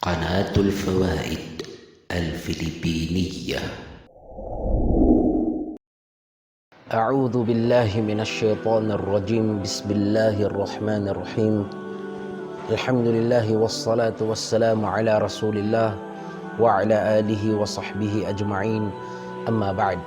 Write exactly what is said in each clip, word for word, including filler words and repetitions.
Qanatul Fawaid Al-Filipiniyah. A'udhu billahi minash shaitanir rajim. Bismillahirrahmanirrahim. Alhamdulillahi wassalatu wassalamu ala Rasulillah wa ala alihi wa sahbihi ajma'in. Amma ba'd.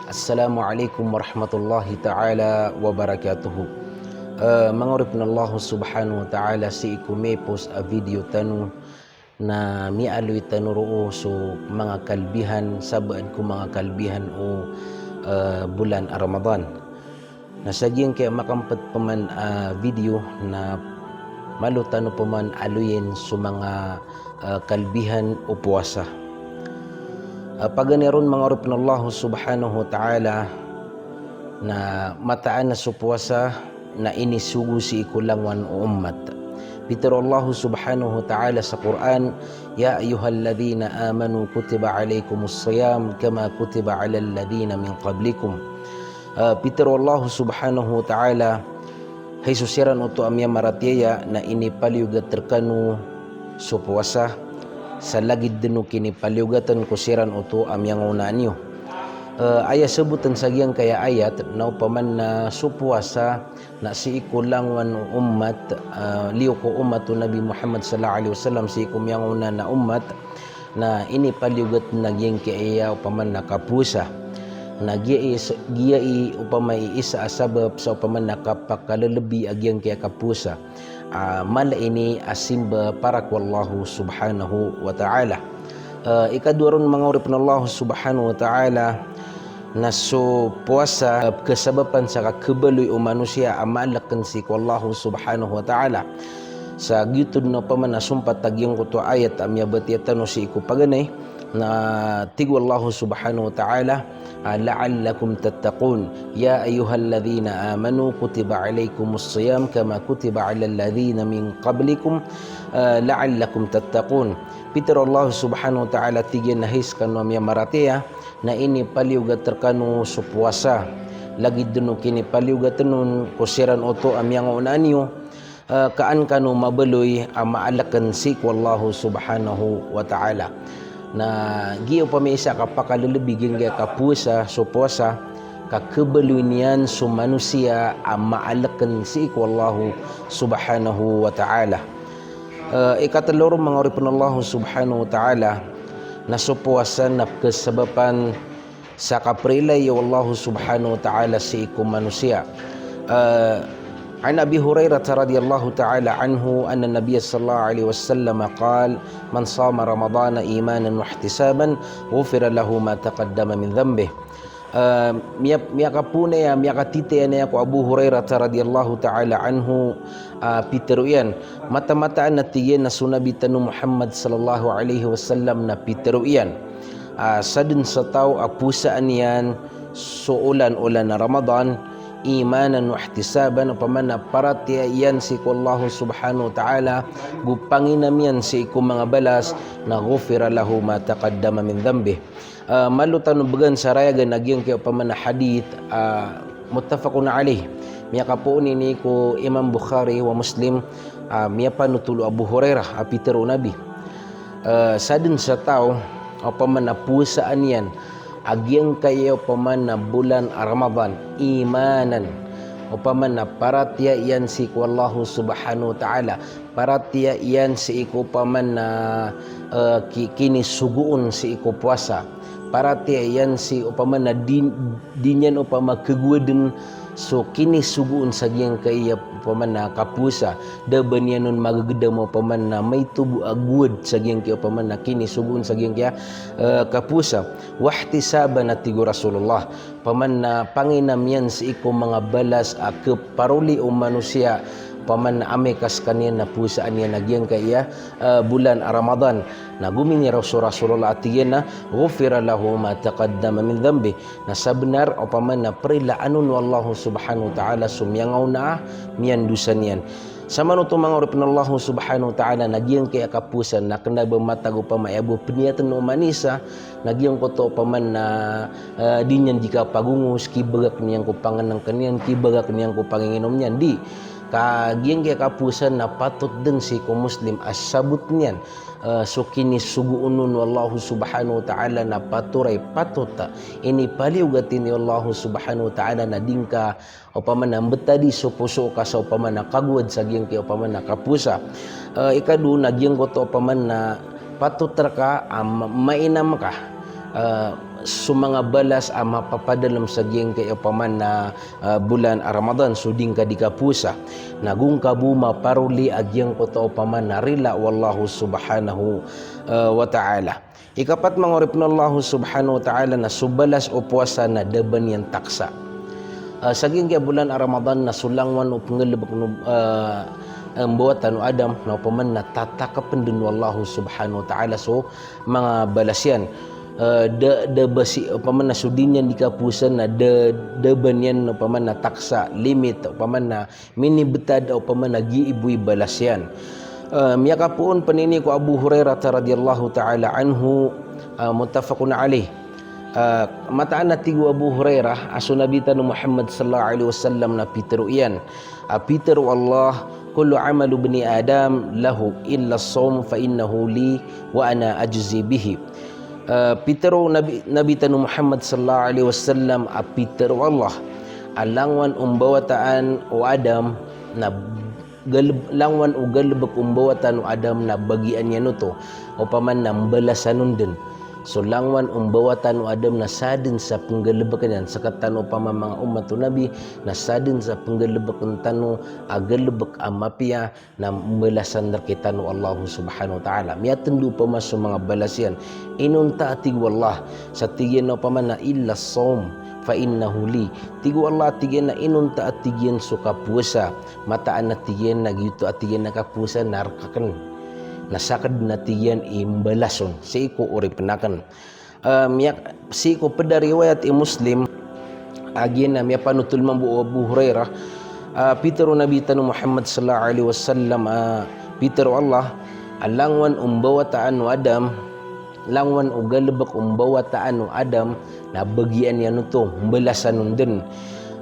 Assalamu alaikum warahmatullahi ta'ala wabarakatuh. Eh, manga oripn o Allah subhanahu wa ta'ala, sii ko miyapos a video tano na miyaaloy tano roo so manga kalbihan, sabaad ko manga kalbihan o, eh, bolan a Ramadan. Na sa giyangkaya makampet pman a video na malo tano pman aloyin so manga, eh, kalbihan o powasa. Eh, paganay ron, manga oripn o Allah subhanahu wa ta'ala, na mataan a so powasa na inisogo sii ko langowan o ummat. Pitharo o Allah subhanahu wa ta'ala sa Qur'an, "Ya ayyuhalladhina amanu kutiba alaykumus siyam kama kutiba alal ladhina min qablikum." Eh, pitharo o Allah subhanahu wa ta'ala, hay so siran oto a miyamaratiyaya, na inipaliyogat rkano so powasa sa lagid dn o kinipaliyogatn ko siran oto a miyangaonaan iyo. Eh, aya sabotn sa giyangkaya ayat na opama na so powasa na sii ko langowan o ummat, eh, liyo ko ummat o Nabi Muhammad sallallahu alaihi wasallam, sii ko miyangaona a ummat, na inipaliyogat na giyangkaya opama na kapowasa. Na giya i, giya i opama i isa a sabap sa opama na kapakalelebi a giyangkaya kapowasa. Ah, mala ini a simba para ko Allah subhanahu wa ta'ala. Eh, ikadowa ron, manga oripn o Allah subhanahu wa ta'ala, na so powasa, eh, kasabapan sa kakhabaloy o manosiya a maalkn sii ko Allah subhanahu wa ta'ala. Sa giyoto dn opama na sompat a giyangkoto a ayat a miyabatiya tano sii ko paganay, na tig o Allah subhanahu wa ta'ala, ah, "La'allakum tattaqun. Ya ayyuhalladhina amanu kutiba alaykumus siyam kama kutiba alal ladhina min qablikum, ah, la'allakum tattaqun." Pitharo o Allah subhanahu wa ta'ala, tig iyan a hay skano a miyamaratiyaya, na inipaliyogat rkano so powasa lagid dn o kinipaliyogatn on ko siran oto a miyangaonaan iyo, eh, ka an kano mabaloy a maalkn sii ko Allah subhanahu wa ta'ala. Na giya opama i isa a kapakalelebi giyangkaya kapowasa, so powasa, kakhabaloy niyan so manosiya a maalkn sii ko Allah subhanahu wa ta'ala. Eh, ikatlo ron, manga oripn o Allah subhanahu wa ta'ala, na so powasa na kasabapan sa kaprila o Allah subhanahu wa ta'ala sii ko manosiya. Eh, an Abi Hurairah radhiyallahu ta'ala anhu anna Nabiyya sallallahu alaihi wasallam qal, "Man sama Ramadana imanan wa ihtisaban, ghufira lahu ma taqaddama min dhanbih." Eh, miya-, miyakapoon aya, miyakatitaya niyan ko Abu Hurairah radhiyallahu ta'ala anhu, ah, pitharo iyan. Mataan-mataan a tig iyan a so Nabi tano Muhammad sallallahu alaihi wasallam na pitharo iyan, ah, sadn sa taw a powasaan iyan so olan-olan a Ramadan, imanan wa ihtisaban, opama na paratiyaya iyan sii ko Allah subhanahu wa ta'ala, go panginam iyan sii ko manga balas, na ghufira lahu ma taqaddama min dhanbih. Ah, malo tano bgan sa rayagan a giyangkaya opama na hadith, ah, muttafaqun alayh. Miyakapoon ini ko Imam Bukhari wa Muslim, ah, miyapanotol o Abu Hurairah a pitharo o Nabi. Ah, sadn sa taw, opama na powasaan iyan a giyangkaya opama na bolan a Ramadan, imanan, opama na paratiyaya iyan sii ko Allah subhanahu wa ta'ala, paratiyaya iyan sii ko opama na, eh, ki-, kinisogoon sii ko powasa. Paratiyaya iyan sii opama na di, di niyan opama khagowadn so kinisogoon sa giyangkaya opama na kapowasa. Da ba niyan on magagdam opama na maito bo a gowad sa giyangkaya opama na kinisogoon sa giyangkaya, eh, kapowasa. Wahtisaban, a tig o Rasulullah, opama na panginam iyan sii ko manga balas a khaparoli o manosiya, opama na amay ka skaniyan na powasaan iyan a giyangkaya, eh, bolan a Ramadan. Na gominiraw so Rasulullah a tig iyan a, "Ghufira lahu ma taqaddama min dhanbih." Na sabnar, opama na prilaan on o Allah subhanahu wa ta'ala so miyangaona a miyandosa niyan. Samanoto manga oripn o Allah subhanahu wa ta'ala, na giyangkaya kapowasa na kna ba matag opama aya bo pniyatn o manosiya, na giyangkoto opama na, eh, di niyan di kapagongos, kibagak niyan ko pangnngkn iyan, kibagak niyan ko panginginom niyan, di. Ka giyangkai a kapowasa na patot den sii ko Muslim a sabot niyan, eh, so kinisogoon on o Allah subhanahu wa ta'ala na patoray patot. Inipaliyogat ini o Allah subhanahu wa ta'ala na di ngka opama na mbetadi so poso ka sa opama na kagowad sa giyangkai opama na kapowasa. Eh, ikadowa na giyangkoto opama na patot reka a ma-, mainam ka, eh, so manga balas a mapapadalem sa giyangkai opama na, eh, bulan a Ramadan, so di ngka di kapowasa. Na go ngka bo maparoli a giyangkoto opama na rila o Allah subhanahu, eh, wa ta'ala. Ikapat, manga oripen o Allah subhanahu wa ta'ala, na so balas o powasa na da ba niyan taksa. Ah, sa giyangkai a bulan a Ramadan na so langowan o penggalebek o, ah, mbawatan o Adam, na opama na tatakepen den o Allah subhanahu wa ta'ala so manga balas iyan. Ah, da, da ba sii, opama na so di niyan di kapowasa na da, da ba niyan opama na taksa, limit, opama na minibetad opama na giya i bo i balas iyan. Eh, miyakapoon pen ini ko Abu Hurairah radhiyallahu ta'ala anhu, eh, muttafaqun alaih. Eh, mataan a tig o Abu Hurairah a so Nabi tano Muhammad sallallahu alaihi wasallam na pitero iyan a pitero o Allah, "Kullu amali ibni Adam lahu illa as-sawm fa innahu li wa ana ajzi bihi." Eh, pitero o Nabi, Nabi tano Muhammad sallallahu alaihi wasallam a pitero o Allah a langowan o mbawataan o Adam na galeb-, langowan o galebek o mbawataan o Adam na bagian iyan oto, opama na mbalasan on den. So langowan o mbawataan o Adam na saden sa penggalebeken iyan, sekatano opama manga ummat o Nabi, na saden sa penggalebeken tano a galebek a mapiya, na mbalasan rektano o Allah subhanahu wa ta'ala. Miyatendo opama so manga balas iyan. Inonta a tig o Allah, sa tig iyan opama na illa as-sawm fa innahu li. Tig o Allah, tig iyan, na inonta a tig iyan so kapowasa. Mataan a tig iyan na giyoto a tig iyan a kapowasa na rek aken. Na saken den a tig iyan i mbalason sii ko oripen aken. Eh, miyak-, sii ko ped a riwayat i Muslim, a giya na miyapanotol mambo o Abu Hurairah, ah, pitero o Nabi tano Muhammad sallallahu alaihi wasallam, ah, pitero o Allah, a langowan o mbawataan o Adam, langowan o galebek o mbawataan o Adam, na bagian iyan oto, mbalasan on den.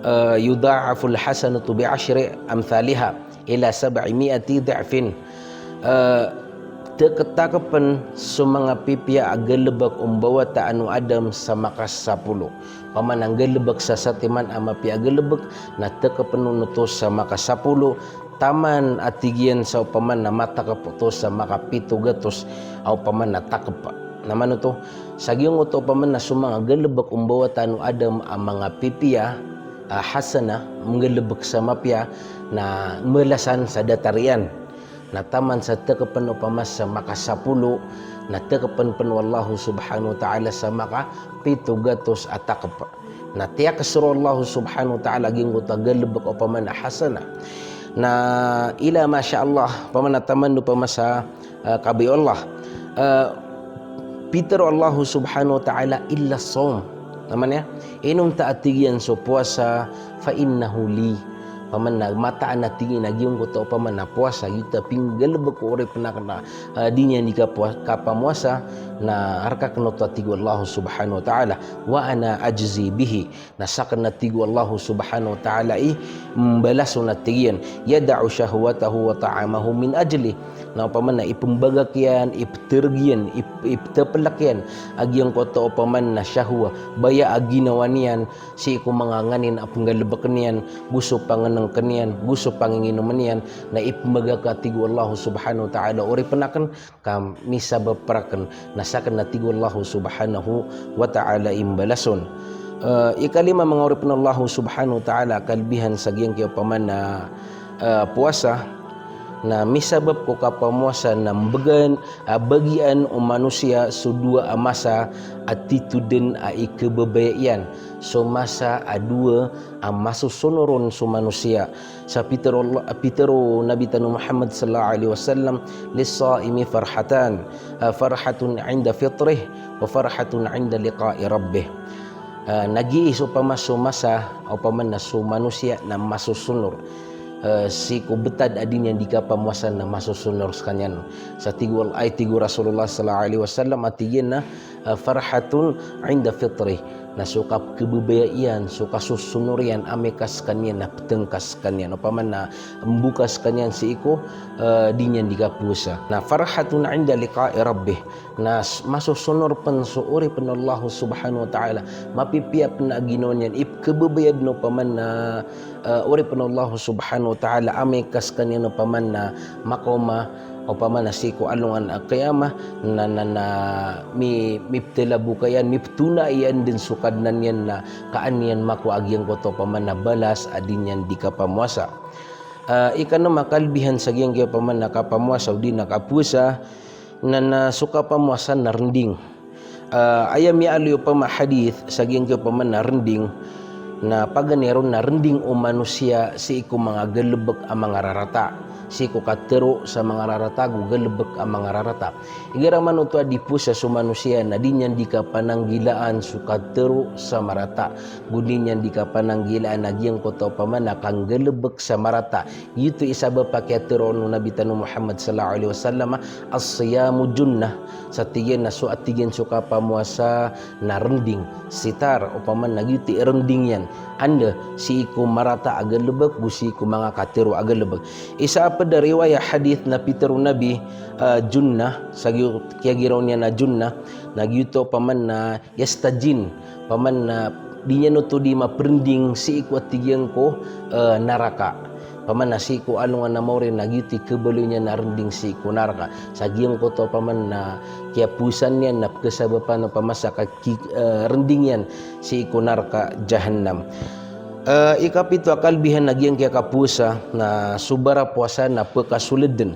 Eh, yudha'aful hasanatu bi ashri amthaliha ila sab'i mi'ati dha'fin. Eh, tek-, takepen so manga pipiya a galebek o mbawataan o Adam sa makasapolo. Opama na nggalebek sa satiman a mapiya a galebek, na takepen on oto sa makasapolo, taman a tig iyan sa opama na matakep oto sa makapito gatos a opama na takep. Na mano oto, sa giyangkoto opama na so manga galebek o mbawataan o Adam a manga pipiya, ah, hasanah, manggalebek sa mapiya, na mbalasan sa datar iyan. Na taman sa takepen opama sa makasapolo, na takepen pen o Allah subhanahu wa ta'ala sa makapito gatos a takep. Na tiyakes ron o Allah subhanahu wa ta'ala giyangkoto a galebek opama na hasanah. Na ila masha Allah, opama na taman opama sa, ah, kabaya o Allah. Ah, pitero o Allah subhanahu wa ta'ala illa as-sawm. Opama niyan, inonta a tig iyan so powasa, fa innahu li. Opama na mataan a tig iyan a giyangkoto opama na powasa, giyoto a pinggalebek o oripen aken a, ah, di niyan di kapowa-, kapamowasa, na rek aken oto a tig o Allah subhanahu wa ta'ala, wa ana ajzi bihi. Na saken a tig o Allah subhanahu wa ta'ala i mbalason a tig iyan, yada'u shahwatahu wa ta'amahu min ajli. Na opama na ipembagak iyan, iptereg iyan, ip-, iptepelek iyan a giyangkoto opama na shahwa, baya a ginawa niyan, sii ko manga nganin a penggalebeken iyan, go so pangenengken iyan, go so panginginomen iyan, na ipembagak a tig o Allah subhanahu wa ta'ala o oripen aken, ka misabap raken, na saken a tig o Allah subhanahu wa ta'ala i mbalason. Eh, ikalima, manga oripen o Allah subhanahu wa ta'ala, kalebihan sa giyangkai opama na, eh, powasa, na misabap ko kapamowasa na mbegan, ah, bagian o manosiya so dowa a masa a tito den a ikebebaya iyan. So masa a dowa a masosonor on so manosiya. Sa pitero Allah, pitero o Nabi tano Muhammad sallallahu alaihi wasallam, "Lis-saimi farhatan, ah, farhatun inda fitrih, wa farhatun inda liqa'i rabbih." Ah, na giya so opama so masa, opama na so manosiya na masosonor. eh, sii ko betad a di niyan di kapamowasa na masosonor sekaniyan. Sa tig o Allah, ay tig o Rasulullah sallallahu alaihi wasallam a tig iyan na, eh, "Farhatun inda fitrih." Na so kapekebebaya iyan, so kasosonor iyan, amay ka sekaniyan na petengka sekaniyan. Opama na mboka sekaniyan sii ko, eh, di niyan di kapowasa. Na "Farhatun inda liqa'i rabbih." Na s-, masosonor pen so oripen o Allah subhanahu wa ta'ala. Mapipiya pen a ginawa niyan, ipekebebaya den opama na, eh, oripen o Allah subhanahu wa ta'ala, amay ka sekaniyan opama na makaoma, opama na sii ko alongan a qiyamah, na, na, na, mi-, mipetelaboka iyan, mipetona iyan den so Kadnan iyan na kaan iyan makowa a giyangkoto opama na balas a di niyan di kapamowasa. Eh, ikanem a kalbihan sa giyangkai opama na kapamowasa odi na kapowasa, na, na so kapamowasa na rending. Eh, aya miyaaloy opama hadith sa giyangkai opama na rending, na paganay ron na rending o manosiya sii ko manga galebek a manga rarata, sii ko katero sa manga rarata ago galebek a manga rarata. Igira man oto a di powasa so manosiya na di niyan di kapananggilaan so katero sa marata, go di niyan di kapananggilaan a giyangkoto opama na kanggalebek sa marata. Giyoto i sabap a kiyateroon o Nabi tano Muhammad sallallahu alaihi wasallam, "As-siyamu junnah." Sa tig iyan na so, a tig iyan, so kapamowasa na rending, sitar, opama na giyoto i rending iyan. Anda? Sii ko marata a galebek, go sii ko manga katero a galebek. Isa a ped a riwaya hadith na pitero o Nabi, eh, junnah, sa giyo-, kiyagiraw niyan a junnah, na giyoto opama na yastajin, opama na di niyan oto di maperending sii ko, a tig iyan ko, eh, naraka. Opama na sii ko alongan a maori na giyoto i kebaloy niyan a rending sii ko naraka. Sa giyangkoto opama na kiyapowasa niyan na pekesabapan opama sa kaki-, eh, rending iyan sii ko naraka jahannam. Eh, ikapito a kalbihan a giyangkai a kapowasa na so barapowasa na pekasoleden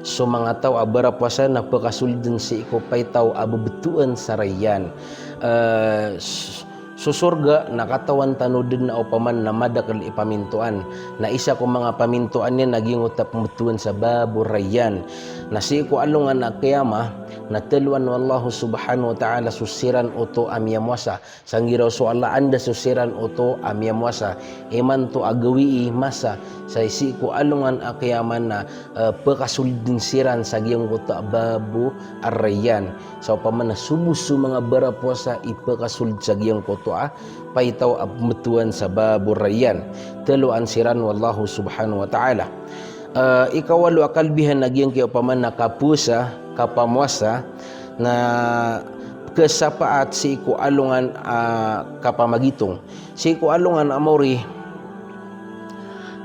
so manga taw a barapowasa na pekasoleden sii ko paitaw a bebetowan sa Rayyan. Eh, s-, so sorga na katawan tano den a opama na madakel i pamintoan. Na isa ko manga pamintoan iyan na giyangkoto a pembetowan sa Babur Rayyan. Na sii ko alongan a qiyamah, na teloan o Allah subhanahu wa ta'ala so siran oto a miyamowasa. Sanggiraw so Allah, anda so siran oto a miyamowasa. Imanto a gawii masa, sa sii ko alongan a qiyamah na, eh, pekasoleden siran sa giyangkoto a Babu Ar-Rayyan. Sa opama na sobo so manga barapowasa i pekasoled sa giyangkoto a paitaw a pembetowan sa Babu Ar-Rayyan. Teloan siran o Allah subhanahu wa ta'ala. Eh, ikawalo a kalbihan a giyangkai opama na kapowasa, kapamowasa, na kesapaat sii ko alongan a kapamagitong. Sii ko alongan a maori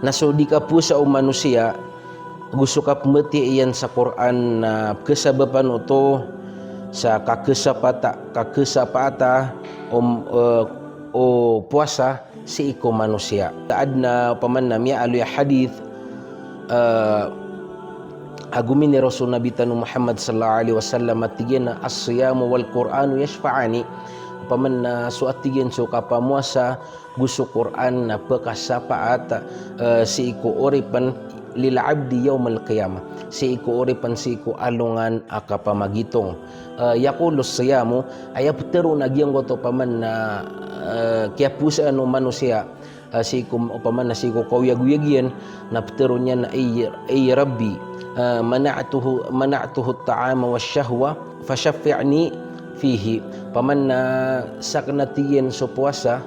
na so di kapowasa o manosiya, go so kapembatiya iyan sa Qur'an na kesabapan oto sa kakesapata-, kakesapaata o, eh, o powasa sii ko manosiya. Adn a opama na miyaaloy a hadith, eh, a gominiraw so Nabi tano Muhammad sallallahu alaihi wasallam a tig iyan a, "As-siyamu wal Qur'anu yashfa'ani." Opama na so, a tig iyan, so kapamowasa go so Qur'an na pekasapaat, eh, sii ko oripen lil abdi yawmal qiyamah. Sii ko oripen sii ko alongan a kapamagitong. Eh, yaqulu siyamu, aya petero na giyangkoto opama na, eh, kiyapowasaan o manosiya, eh, sii ko, opama na sii ko kaoyagoyag iyan, na petero niyan na, "Ay, ay Rabbi, eh, mana'tuhu, mana'tuhu at-ta'ama wash-shahwa, fashaffi'ni fihi." Opama na saken, a tig iyan, so powasa,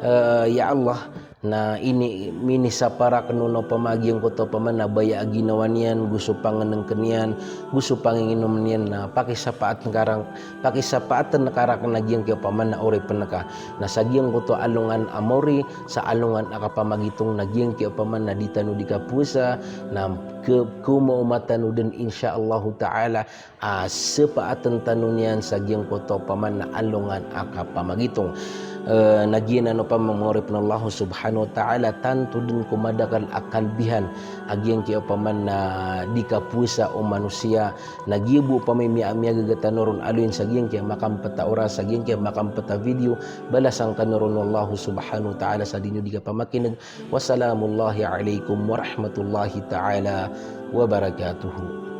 eh, ya Allah, na ini, minisapar aken on opama a giyangkoto opama na baya a ginawa niyan, go so pangenengken iyan, go so panginginom niyan, na pakisapaaten ka rak-, pakisapaaten ka raken a giyangkai opama na oripen ka. Na sa giyangkoto a alongan a maori, sa alongan a kapamagitong na giyangkai opama na di tano di kapowasa, na ke-, kemaoma tano den insha Allahu ta'ala, a sepaaten tano niyan sa giyangkoto opama na alongan a kapamagitong. Eh, na giyanan opama manga oripen o Allah subhanahu wa ta'ala, tanto den ko madakel a kalbihan a giyangkai opama na di kapowasa o manosiya, na giya bo opama i miya-, miyagaga tano ron aloyin sa giyangkai a makampet a oras, sa giyangkai a makampet a video, balasan kano ron o Allah subhanahu wa ta'ala sa di niyo di kapamakineg. Wassalamullahi alaikum warahmatullahi ta'ala wabarakatuh.